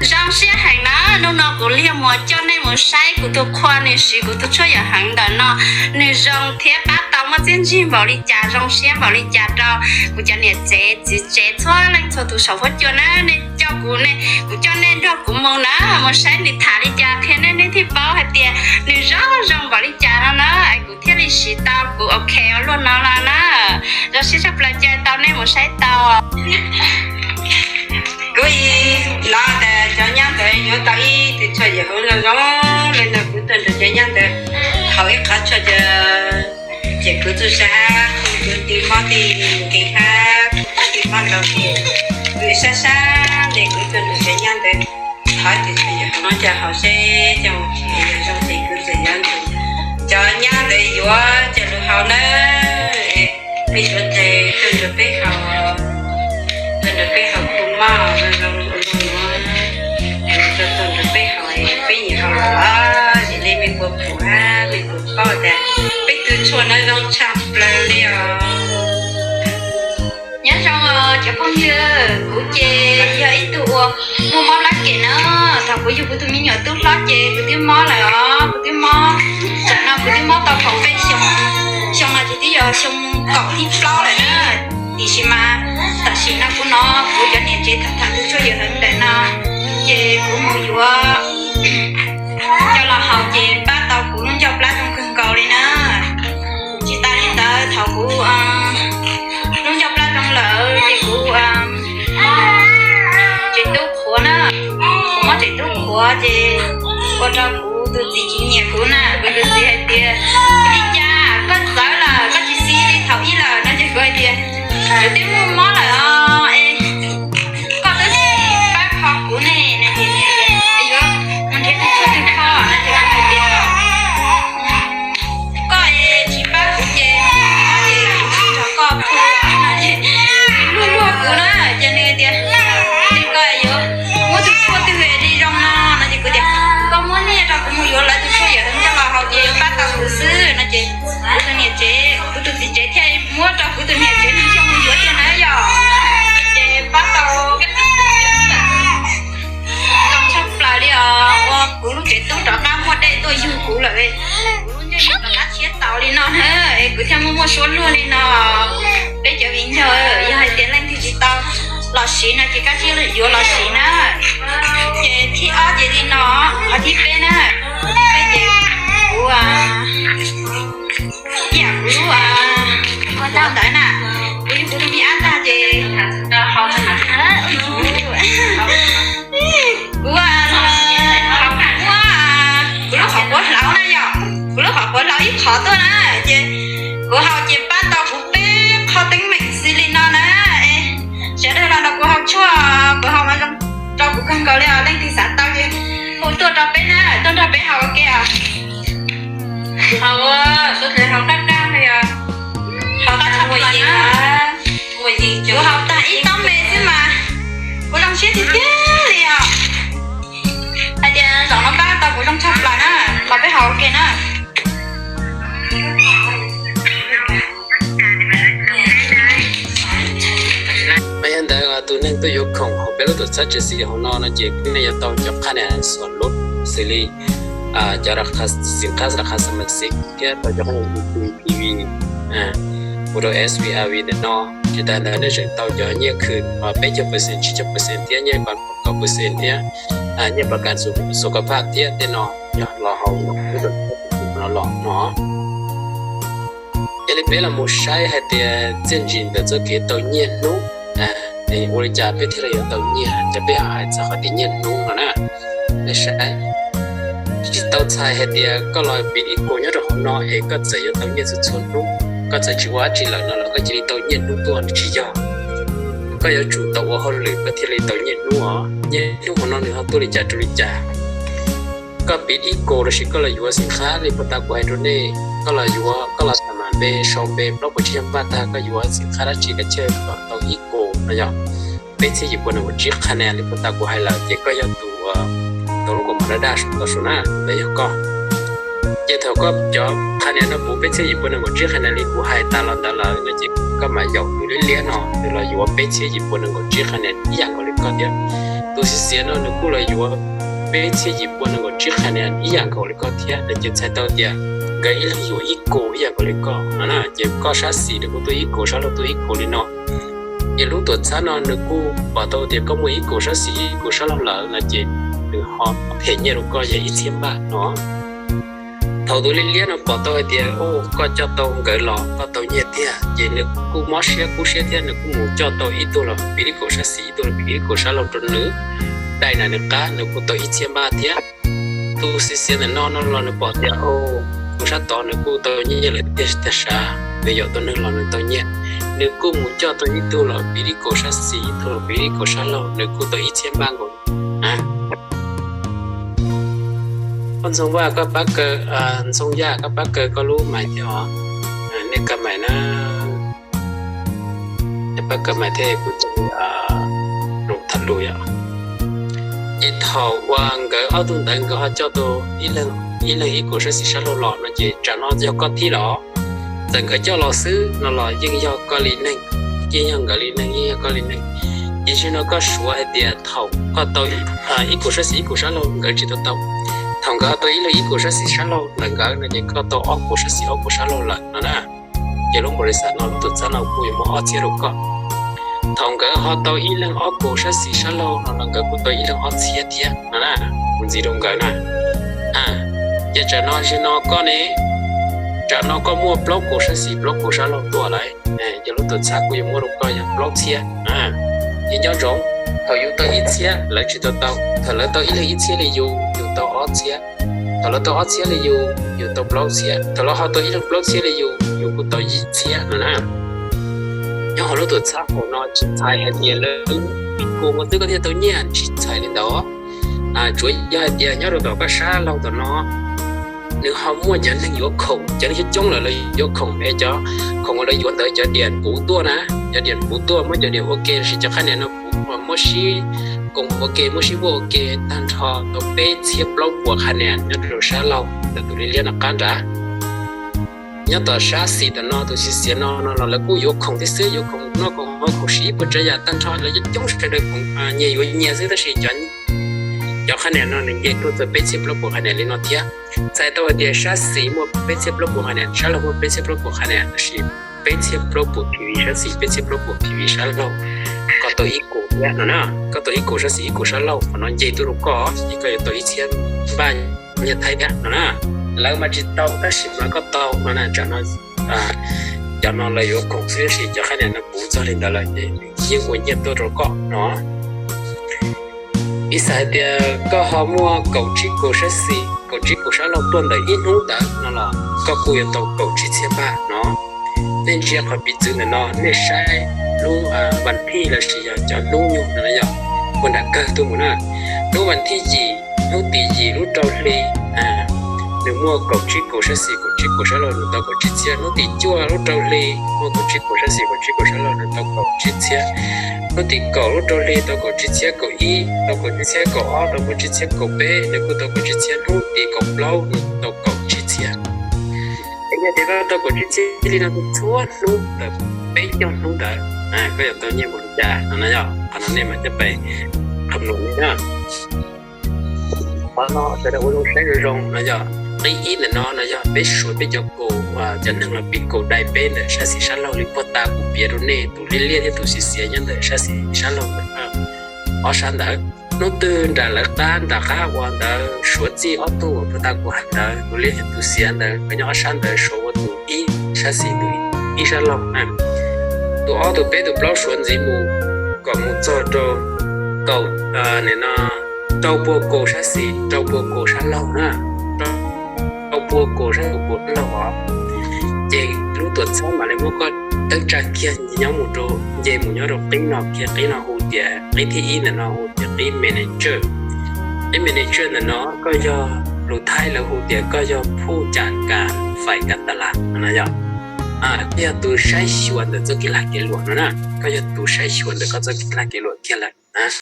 Zoo siab heev na, hnub no kuv li mus coj nej mus saib kuv tus qhua nws siv kuv tus tshuaj yawm heev ntawm no, nws zoo thiab pab tau muaj txiaj ntsig npaum li cas, zoo siab npaum li cas rau kuv cov niam tsev txiv tsev txhua leej txhua tus saum huab cua na. Nej coj kuv ne, kuv coj nej nrog kuv mus na, mus saib nws tham li cas qhia nej, nej thiaj paub hais tias nws zoo zoo npaum li cas no na. Kuv thiaj li siv tau kuv ok ua luaj no los na. Zoo siab tshaj plaws caw tau nej mus saib tau. Kuv ib los tas cov nyab ntawd yuav tau ib tug tshuaj yawm heev zoo zoo li ntawd, kuv tuaj nrog cov nyab ntawd haus ib qho tshuaj ces kuv txuj sa, kuv ti mob ti nqis hab, kuv ti mob ntau ti, kuv sab sab ces kuv tuaj nrog cov nyab ntawd thov tus tshuaj yawm heev no coj haus seb coj mus tsis yog zoo ces kuv txawm yuav nrog cov nyab ntawd yuav coj lug haus nawb. Peb yuav tes tuaj nrog peb haus, tuaj nrog peb haus khu mob zoo zoo, tuaj nrog peb haus, peb nyiam haus los ces li mej puas pum hab mej puas paub tas peb tug tshuaj no zoo tshaj plaws li os. Nyob zoo os cov phooj ywg, kuv ces yog ib tug uas muaj mob plab kem na. Thaum kuv yug kuv tus me nyuam tub hlob ces kuv twb mob lawm os, kuv twb mob. Tam sim no kuv twb mob tau kaum peb xyoo, xyoo no ces twb yog xyoo kaum thib plaub lawm na. Tiam sis mas tam sim no kuv hnov kuv cov niam tsev tham tham tus tshuaj yawm heev ntawm no ces kuv mus yuav coj los haus ces pab tau kuv lub ncauj plab zoo kawg nkaus li na. Tsis tas li ntawd thaum kuv lub ncauj plab zoo lawm ces kuv mob tsev tub qhuav na, kuv mob tsev tub qhuav ces ua rau kuv tus txiv tsis nyiam kuv na, kuv tus txiv hais tias, li cas koj txawv lawm koj tsis xis li thaum ub lawm no ces kuv hais tias, kuv twb muaj mob lawm os es koj twb tsis pab kho kuv ne, yuav mus nrhiav tus tshuaj twg kho no ces kuv hais tias, koj es tsis pab kuv ces, ces kuv tsis nrog koj pw no ces luag luag kuv na. Ces nws tias, ces koj yuav muab tus tshuaj twg li zoo no no ces kuv tias, koj muab nyiaj rau kuv mus yuav lawv tus tshuaj yawm heev coj los haus ces yuav pab tau kuv xwb no ces kuv tus niam tsev, kuv tus txiv tsev thiaj muab rau kuv tus niam tsev nws coj mus yuav tiag na yom. Ces pab tau zoo tshaj plaws li os, ua kuv lub tsev tub rov qab muaj dej tuaj yug kuv lawm, kuv lub ntsej muag rov qab tshiab taus li no na, es kuv thiaj muaj muaj suab luag li no. Peb cov viv ncaus, yog hais tias leej twg tsis tau los siv no ces kav tsij yuav los siv na. Ces thib ob ces li no, qhov thib peb na, thib peb ces kuv tiam kuv lub ntawd na, kuv yug kuv tus me ab tag ces kuv muab kuv lub qhov quav hlauv na yom, kuv lub qhov quav hlauv ib qhov tuaj na, ces kuv haus ces pab tau kuv peb qho teeb meem xws li no na. Sawv daws los nrog kuv haus tshuaj, kuv haus mas zoo rau kuv kawg nkaus li os. Leej twg xav tau ces hu tuaj rau peb na, tuaj nrog peb haus ua ke os. Haus, suav dlawg haus qab qab li os. Haus tag mus yees, mus yees, kuv haus tag ib toob me xwb mas kuv zoo siab tiag tiag li os. Hais tias zaum no pab tau kuv zoo tshaj plaws na, los peb haus ua ke na. Mas yog ntawd tus neeg tuaj yuav khoom hauv peb lub tuam txhab Tshwm Sim hauv no no ces nej yuav tau cov qhab nias xuas lub xws li cov xim qhab rau qhab xim mas xim thiab tau cov qhab nias T V, ua rau S V R V ntawm no. Tsis tas ntawd nej tseem tau cov nyiaj khwm peb caug percent, tsib caug percent thiab nyiaj kaum percent thiab nyiaj pab kam xu kav phaj thiab tej no yog los hauv no los no. Yog li peb los mus saib hais tias txiaj ntsig ntawm txoj kev tau nyiaj hnub, ua li cas peb thiaj li yuav tau nyiaj, ces peb ho hais txog qhov tias nyiaj hnub no na. Nej saib, tsis tau txhais hais tias koj los piv iko nyob rau hauv no es koj txawm yuav tau nyiaj txhua txhua hnub, koj txawm tsis ua dab tsi lawm no los koj cia li tau nyiaj hnub tuaj, tsis yog. Koj yuav tsum tau ua hauj lwm koj thiaj li tau nyiaj hnub os. Nyiaj hnub hauv no nws ho tuaj li cas rau li cas. Koj piv iko los sis koj los yuav xim qhab li puag ta kuv hais rau nej, koj los yuav, koj los tham mam npe sau npe plaub puas tsib caug paj tag, koj yuav xim qhab dab tsi kav chawj kom tau iko no yog peb txhiab yim pua nees nkaum tsib qhab nias li puag ta kuv hais lawm, ces koj yog tus tau lub kaus mom daj daj saum no na, ntawd yog koj. Ces thaum koj cov qhab nias no puv peb txhiab yim pua nees nkaum tsib qhab nias li kuv hais tas los ntawd lawm no ces koj mam yaum tus liab liab no nws los yuav peb txhiab yim pua nees nkaum tsib qhab nias ib yam nkaus li koj thiab. Tus xiv xiav no nws kuj los yuav peb txhiab yim pua nees nkaum tsib qhas nias ib yam nkaus li koj thiab no ces txhais tau tias nkawd ib leeg yuav ib kus ib yam nkaus li koj no na. Ces koj sab xis nws kuj tuaj ib kus, sab laug tuaj ib kus li no. Ces lub tuam txhab no nws kuj pom tau tias koj muaj ib kus sab xis ib kus sab laug lawm no ces nws ho them nyiaj rau koj yog ib txhiab npaj no. Thaum tus liab liab no pom tau hais tias koj coj tau nkawd los koj tau nyiaj tiag ces nws kuj mob siab kub siab thiab nws kuj mus coj tau ib tug los piv ib kus sab xis, ib tug los piv ib kus sab laug rau nws, dai nram nws qab, nws kuj tau ib txhiab npaj thiab. Tus xiv xiav ntawm no no los nws pom tias tus sab tod nws kuj tau nyiaj lawm tiag tiag sav, nws yuav tus neeg los nws tau nyiaj, nws kuj mus coj tau ib tug los piv ib kus sab xis, ib tug los piv ib kus sab laug, nws kuj tau ib txhiab npaj nkaus. Koj Ntxoov Vaj, koj pab kaw, Ntxoov Yaj, koj pab kaw koj lub mais thiab os. Nej kaw mais na, pab kaw mais thiab kuv tham lus yom. Ces thaum uas nkawd ob tug ntawd nkawd ho coj tau ib leeg ib kus sab xis sab laug los no ces tsam no yog koj thiab los. Txawm nkawd coj los xwb no los yeej yog koj li neeg, yeej yog nkawd li neeg, yeej yog koj li neeg. Tiam sis no koj suav hais tias thaum koj tau ib kus sab xis ib kus sab laug nkawd tsis tau tau, thaum nkawd tau ib leeg ib kus sab xis sab laug ntawm nkawd no ces koj tau ob kus sab xis ob kus sab laug lawm no na. Ces lub npaum li xav no lub tuam txhab no kuj yuav muaj ob txhiab rau koj. Thaum nkawd ho tau ib leeg ob kus sab xis sab laug no los nkawd kuj tau ib leeg ob txhiab thiab no na, kuv ntxiv rau nkawd na. Ces tsam no, zaum no koj ne, tsam no koj muaj plaub kus sab xis plaub kus sab laug tuaj lawm, ces lub tuam txhab kuj yuav muaj rau koj yog plaub txhiab. Ces nco ntsoov, thaum yus tau ib txhiab lawv tsis tau tau, thaum lawv tau ib leeg ib txhiab li yus, yus tau ob txhiab, thaum lawv tau ob txhiab li yus, yus tau plaub txhiab, thaum lawv ho tau ib leeg plaub txhiab li yus, yus kuj tau yim txhiab no na. Nyob hauv lub tuam txhab hauv no tsis txhais hais tias lawv ib kus mus twb koj thiaj tau nyiaj, tsis txhais li ntawd. Tsuas yog hais tias nyob rau tom koj sab laug tom no, nws ho muaj cov neeg yuav khoom, cov neeg coob coob lawm lawv yuav khoom es cov khoom uas lawv yuav ntawd cov diam puv tuaj na, cov diam puv tuaj muab cov diam ua ke los sis cov qhab nias no puv muab sib koom ua ke, muab sib vuag ua ke tag nrho tau peb txhiab plaub puas qhab nias nyob rau sab laug ntawm tus liab liab no qab nrad. Nyob tom sab xis tom no tus xiv xiav no no los lawv kuj yuav khoom thiab xwb, yuav khoom noj khoom haus khoom siv ib puas tsav yam tag nrho, lawv coob coob sawv daws khoom nyias yuav nyias xwb tab sis cov qhab nias no nws nce tuaj txog peb txhiab plaub puas qhab nias li no thiab. Txhais tau hais tias sab xis muaj peb txhiab plaub puas qhab nias, sab laug muaj peb txhiab plaub puas qhab nias tab sis peb txhiab plaub puas P V sab xis, peb txhiab plaub puas P V sab laug. Koj tau ib kus thiab no na, koj tau ib kus sab xis ib kus sab laug, qhov no nce tuaj rau koj ces koj yuav tau ib txhiab npaj nyiaj Thaib thiab no na. Lawv mas tsis tau tab sis mas koj tau no na. Tsam no cov no lawv yuav khoom xwb tab sis cov qhab nias no puv txog li ntawd lawm ces yeej ua nyiaj tuaj rau koj no. Piv xam hais tias koj ho muaj kaum tsib kus sab xis kaum tsib kus sab laug tuaj ntawm ib hnub ntawd no los koj kuj yuav tau kaum tsib txhiab npaj no. Nej ntsia qhov piv txwv ntawm no, nej saib lub vas thij los sis yog cov hnub nyoog no yog ua nram kawg tuaj mus na. Lub vas thij yim, hnub tim yim lub rau hli, nws muaj kaum tsib kus sab xis kaum tsib kus sab laug, nws tau kaum tsib txhiab. Hnub tim cuaj lub rau hli muaj kaum tsib kus sab xis kaum tsib kus sab laug, nws tau kaum tsib txhiab. Hnub tim kaum lub rau hli tau kaum tsib txhiab, kaum ib tau kaum tsib txhiab, kaum ob tau kaum tsib txhiab, kaum peb nws kuj tau kaum tsib txhiab, hnub tim kaum plaub nws tau kaum tsib txhiab. Es yog tias koj tau kaum tsib txhiab li no txhua hnub ntawm peb caug hnub ntawd, koj yuav tau nyiaj npaum li cas no na yog. Qhov no nej mam coj pais qham lus li na. Qhov no sawv daws ua zoo saib zoo zoo no yog qib ib ntawm no no yog peb suav peb cov kaus, cov neeg los piv kaus dai peb ntawm sab xis sab laug li puag ta kuv piav rau nej tus liab liab thiab tus xiv xiav nyob ntawm sab xis sab laug ntawm ob sab ntawd. Hnub twg nram lawv qab nram qab uas ntawd suav txij ob tug uas puag ta kuv hais ntawd, tus liab thiab tus xiav ntawd nkawd nyob ob sab ntawd suav ua tus ib sab xis tus ib sab laug na. Tus ob tus peb tus plaub suav ntxiv mus kom mus txog rau kaum, nim no rau pua kaus sab xis rau pua kaus sab laug na, rau pua kaus sab tus kaus sab laug os. Ces lub tuam txhab mam li muab koj teeb tsa kiag nyob mus rau, nce mus nyob rau qib no kiag, qib no hu tias qib thib ib ntawm no hu tias qib manager. Qib manager ntawm no koj yog, lus Thaib lawv hu tias koj yog phuj cam kas faim kas tas las no yog, koj yog tus saib xyuas ntawm txoj kev lag kev luam no na, koj yog tus saib xyuas ntawm koj txoj kev lag kev luam kiag lawm.